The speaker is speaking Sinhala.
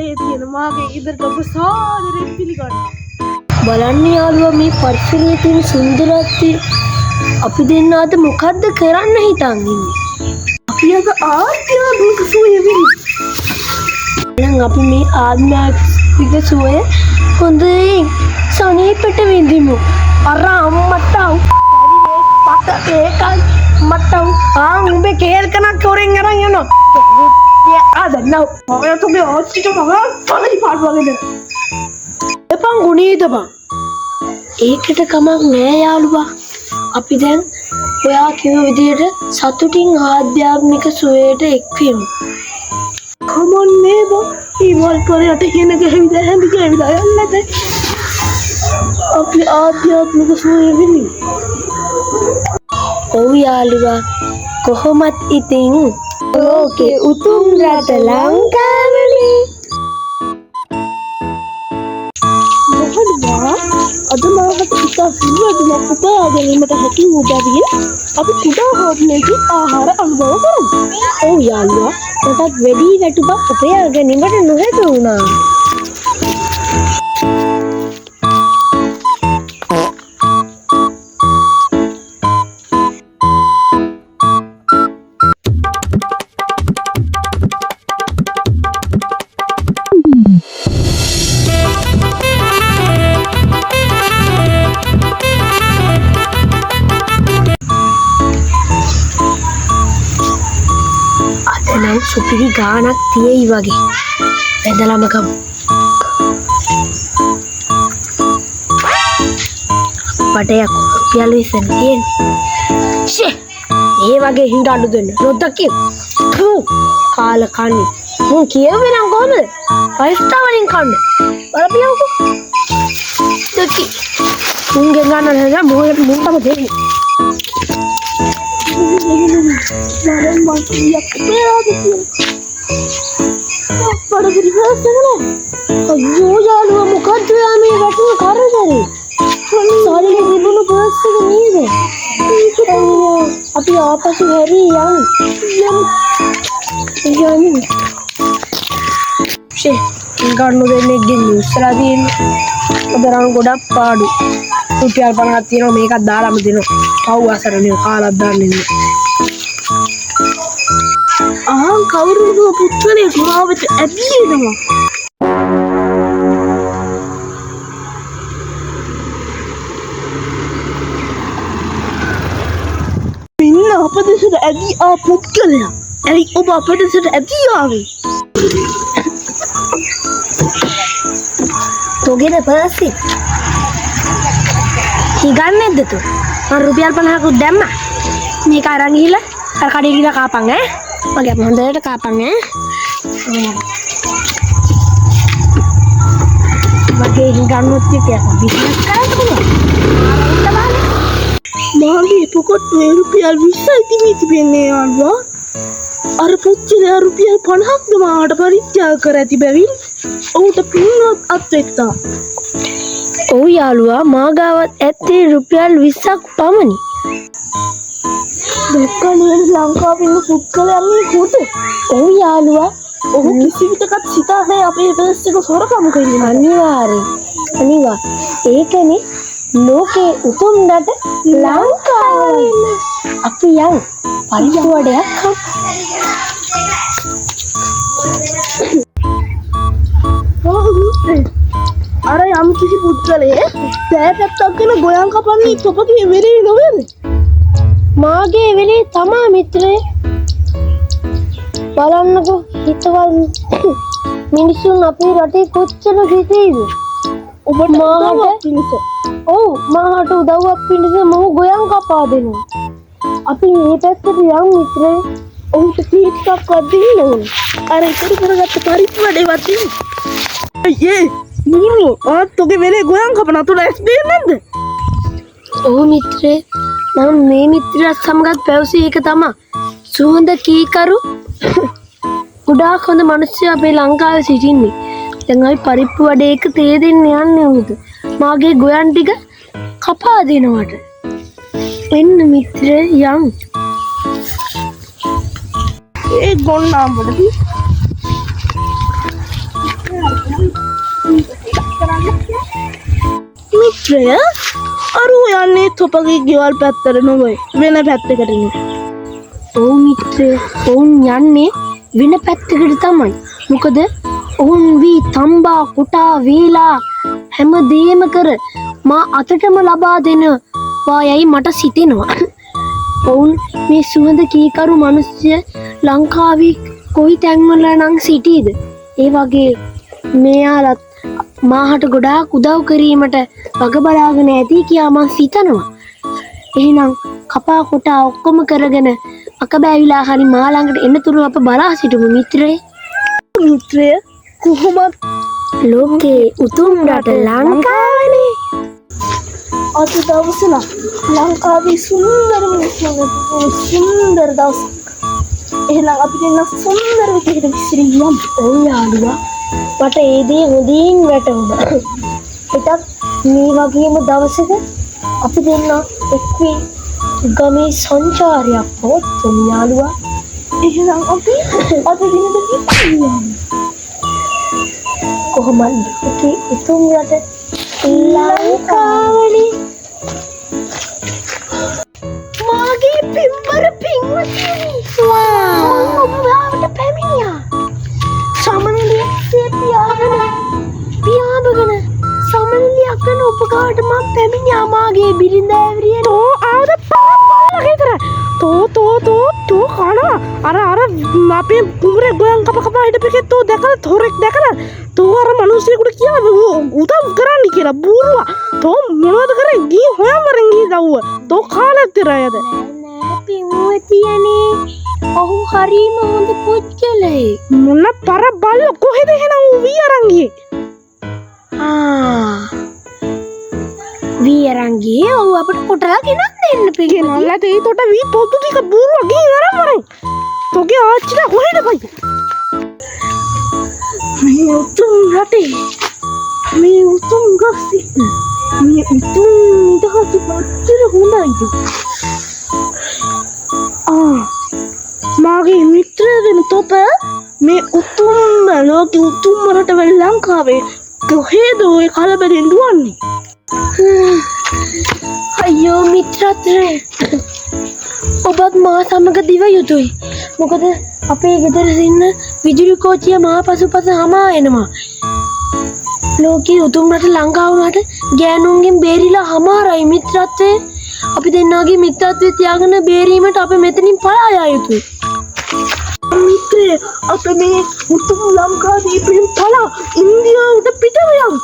රටේ තියෙන මාගේ ගෙදරට ඔබ සාදරයෙන් පිළිගන්නවා. බලන්න යාළුවා, මේ පරිසරයේ තියෙන සුන්දරත්වය. අපි දෙන්න අද මොකද්ද කරන්න හිතන් ඉන්නේ? අපි අද ආධ්‍යාත්මික සුවය විඳිමු. එහෙනම් අපි මේ ආධ්‍යාත්මික සුවය හොඳින් සනීපෙට විඳිමු. අර අම්මට පක ඒකයි මට ආ උඹේ කේල් කනක් හොරෙන් අරන් යනවා. ආ දන්නව. ඔය තුගේ ආච්චිට මග පළයි පාට වගේද? එපන් ගුණීද බං. ඒකට කමක් නෑ යාළුවා. අපි දැන් ඔයා කිව්ව විදිහට සතුටින් ආධ්‍යාත්මික සුවයට එක්වෙමු. කමන්නේ බං. මේ වල් කරයට හින ගැහිවිලා හැඳි ගෑවිලා යන්නේ නැත. අපි ආධ්‍යාත්මික සුවය විඳිමු. ඔව් යාළුවා, කොහොමත් ඉතින් ලෝකේ උතුම් රට ලංකාවනේ. මොකද අද මාහට ඉතා සුළු වැටුමක් උපයා ගැනීමට හැකි වූ බැවින් අපි කුඩා හෝටලයකින් ආහාර අනුභව කරමු. ඔව් යාළුවා, මටත් වැඩි වැටුපක් උපයා ගැනීමට නොහැකි වුණා. අද නම් සුපිරි ගානක් තියෙයි වගේ. වැදලම කමු. පටයක් රුපියල් 20 තියෙන්නේ. ෂේ, ඒ වගේ හිඟ අඩු දෙන්න. නොදකින්. තු කාල කන්නේ. මුන් කියුවේ නම් කොහමද? ෆයිව් ස්ටාර් වලින් කන්න. බලපියවකෝ. දකි. මුන්ගෙන් ගන්න නෑ, මොහොත මුන් තම දෙන්නේ. මරන් මං කීයක් උපයාද කියලා. අප්පඩ රිවර්ස් එක නෑ. අයියෝ යාළුවා, මොකද්ද ඔයා මේ වැටුණු කරදරේ? සල්ලි තිබුණු පර්ස් එක නේද? අයියෝ, අපි ආපසු හැරී යමු. යමු. යමු. ෂේ, ගන්න දෙන්නෙක්ගෙන් ඉස්සරහා තියෙන්නේ. අද රන් ගොඩක් පාඩු. රුපියල් 50ක් තියෙනවා, මේකක් දාලාම දෙනවා. පව් අසරණියෝ කාලක් දාන්නේ නෑ. අහන් කවුරුද පුත්කලෙක් මා වෙත ඇදී එනවා. මෙන්න අප දෙසට ඇදී ආ පුද්ගලයා. ඇයි ඔබ අප දෙසට ඇදී ආවේ? තෝගේද පර්ස් එක? හිඟන්නේද තෝ? මං රුපියල් 50කුත් දැම්මා. මේක අරන් ගිහිල්ලා අර කඩේ ගිහලා කාපන් ඈ. මගේ අප්පා හොඳට කාපන් ඈ. මගේ හිඟන්නොත් එක්ක බිස්නස් කරන්න පුළුවන්. මාගේ පොකොට්ටුවේ රුපියල් 20යි තිබී තිබෙන්නේ යාළුවා. අර පුද්ගලයා රුපියල් 50ක්ද මාට පරිත්‍යාග කර ඇති බැවින් ඔහුට පින්වත් අත්වෙත්තා. ඔව් යාළුවා, මා ගාවත් ඇත්තේ රුපියල් 20ක් පමණි. දැක්කා නේද ලංකාවේ ඉන්න පුද්ගලයන් මේ කොට? ඔව් යාළුවා, ඔහු කිසි විටකත් සිතා නැහැ අපේ පර්ස් එක සොරකම් කිරීම. අනිවාර්යෙන්. අනිවා. ඒකනේ ලෝකේ උතුම් රට ලංකාව. අපි යන් පරිප්පු වඩයක් කමු. අර යම් කිසි පුද්ගලයෙක් දෑ පැත්තක් ගෙන ගොයන් කපන්නේ තොපගේ වෙලේ නොවේද? මාගේ වෙලේ තමා මිත්‍රේ. බලන්නකෝ හිතවත් මිනිසුන් අපේ රටේ කොච්චර සිටීද? ඔබට මාහට උදව්වක් පිණිස. ඔව්, මාහට උදව්වක් පිණිස මොහු ගොයන් කපා දෙනවා. අපි මේ පැත්තට යන් මිත්‍රේ. ඔහුට කීට් එකක්වත් දෙන්න ඕන. අර ඉතුරු කරගත්ත පරිප්පු වැඩේවත් දෙන්න. අයියේ මුරු ආත් තොගේ වෙලේ ගොයන් කපන අතුල ඇස් දෙන්නේ නැද්ද? ඔව් මිත්‍රේ, මම මේ මිත්‍රයාත් සමගත් පැවසුවේ ඒක තමා. සුහඳ කීකරු ගොඩාක් හොඳ මිනිස්සු අපේ ලංකාවේ සිටින්නේ. දැන් අපි පරිප්පු වඩේ එක තේ දෙන්න යන්නේ උන්ට. මාගේ ගොයන් ටික කපා දෙනවට. එන්න මිත්‍රේ යන්. ඒ ගොන්නාඹට. මිත්‍රය, අර යන්නේ තොපගේ ගෙවල් පැත්තට නොවේ, වෙන පැත්තකටනේ. ඔව් මිත්‍රය, ඔවුන් යන්නේ වෙන පැත්තකට තමයි. මොකද ඔවුන් වී තම්බා කොටා වේලා හැම දේම කර මා අතටම ලබා දෙනවා යයි මට සිතෙනවා. ඔවුන් මේ සුහඳ කීකරු මිනිස්සු ලංකාවේ කොයි තැන්වල නම් සිටීද? ඒ වගේ මෙයාලත් මාහට ගොඩාක් උදව් කිරීමට වග බලාගෙන ඇති කියා මං සිතනවා. එහෙනම් කපා කොටා ඔක්කොම කරගෙන අකබෑවිලා හරි මා ළඟට එනතුරු අප බලා සිටමු මිත්‍රේ. මිත්‍රය, කොහොමත් ලෝකේ උතුම් රට ලංකාවනේ. අද දවස නම් ලංකාවේ සුන්දරම සුන්දර දවසක්. එහෙනම් අපි දෙන්න සුන්දර විදිහට විසිරී යමු. ඔව් යාළුවා, මට ඒ දේ හොඳින් වැටහුණා. හෙටත් මේ වගේම දවසක අපි දෙන්න එක් වී ගමේ සංචාරයක් පවත්වමු යාළුවා. එහෙනම් අපි අද දිනට විසිරී යමු. කොහොමද ලෝකේ උතුම් රට ලංකාවනේ. මාගේ පින්බර පින්වතුනි, මං ඔබ ගාවට පැමිණියා. සමනලිය පියාගෙන පියාඹගෙන සමනලියක් කරන ඔබ ගාවට මං පැමිණියා මාගේ බිරිඳෑවරියනි. තෝ ආවද බල්ලා ගෙදර? තෝ තෝ තෝ තෝ කනවා. අර අර අපේ කුඹුරේ ගොයන් කප කප හිටපු එකේ තෝ දැකලා, හොරෙක් දැකලා තෝ අර මිනිස්සෙකුට කියලා උදව් කරන්න කියලා බූරුවා. තෝ මොනවද කරේ? ගිහින් හොයන් වරෙන් ගිහින් දව්ව. තෝ කාලයක් තිරයද? නෑ නෑ පින්වතියනේ, ඔහු හරිම හොඳ පුද්ගලයෙක්. මොන පර බල්ල, කොහෙද එහෙනම් ඌ වී අරන් ගියේ? ආ, වී අරන් ගියේ ඔහු අපට කොටලා ගෙනත් දෙන්න පින්වතිය. ගෙනල්ලා දෙයි තොට වී පොතු ටික බූරුවා, ගිහින් අරන් වරෙන්. තෝගේ ආච්චිලා කොහෙද බයි? මේ උතුම් රටේ මේ උතුම් ගස් එක්ක මේ උතුම් නිදහස කොච්චර හොඳයිද? ආ, මාගේ මිත්‍රය වෙන තොප මේ උතුම්ම ලෝකෙ උතුම්ම රටවල් ලංකාවේ කොහේද ඔය කලබලෙන් දුවන්නේ? අයියෝ මිත්‍රත්‍රය, ඔබත් මා සමග දිව යුතුයි. මොකද අපේ ගෙදර ඉන්න විදුලි කෝච්චිය මා පසුපස හමා එනවා. ලෝකයේ උතුම් රට ලංකාව වුණාට ගෑනුන්ගෙන් බේරිලා හමාරයි මිත්‍රත්වය. අපි දෙන්නාගේ මිත්‍රත්වය තියාගෙන බේරීමට අපි මෙතනින් පලා යා යුතුයි. මිත්‍රය, අප මේ උතුම් ලංකාදීපයෙන් පලා ඉන්දියාවට පිටව යමු.